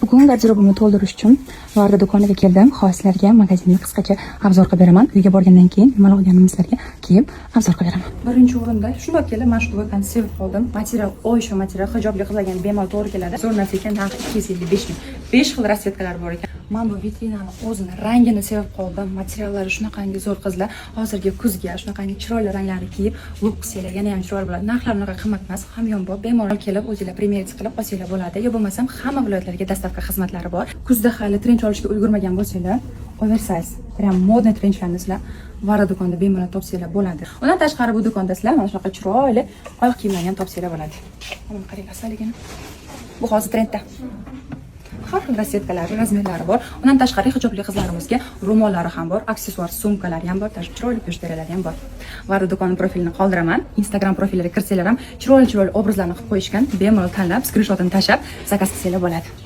Bugun garderobimni to'ldirish uchun Varda do'koniga keldim. Hozir sizlarga magazinni qisqacha обзор qilib beraman. Uyga borgandan keyin nimalar olganimni sizlarga kiyib обзор qilib beraman. Birinchi o'rinda shundoq kelib, mana shu двойка ni sevib qoldim. Material o'sha material hijobli qizlarga ham bemalol to'g'ri keladi. Zo'r narsa ekan, narxi 255 ming. 5 xil расцветка lar bor ekan. Men bu vitrinani o'zini rangini sevib qoldim. Materiallari shunaqangi zo'r, qizlar. Hozirgi kuzga shunaqangi chiroyli ranglarni kiyib, look qilsanglar yana ham chiroyli bo'ladi. Narxlari unaqa qimmat emas. Hamyonbop, bemalol kelib o'zinglar примерить qilib olsanglar bo'ladi. Yo bo'lmasam, hamma viloyatlarga доставка xizmatlari bor. Kuzda hali trench olishga ulgurmagan bo'lsanglar, oversize, прям модный trenchlarni sizlar Varda do'konida bemalol topsanglar bo'ladi. Undan tashqari, bu do'konda sizlar mana shunaqa chiroyli oyoq kiyimlarni ham topsanglar bo'ladi. Mana qarang, asalligini. Bu hozir trendda. Har xil расцветка lari, razmerlari bor. Undan tashqari, hijobli qizlarimizga ro'mollari ham bor, aksessuar sumkalari ham bor, даже chiroyli bijuteriyalari ham bor. Varda do'koni profilini qoldiraman. Instagram profillariga kirsanglar ham chiroyli chiroyli obrazlarni qilib qo'yishgan. Bemalol tanlab, skrinshotini tashlab, заказ qilsanglar bo'ladi.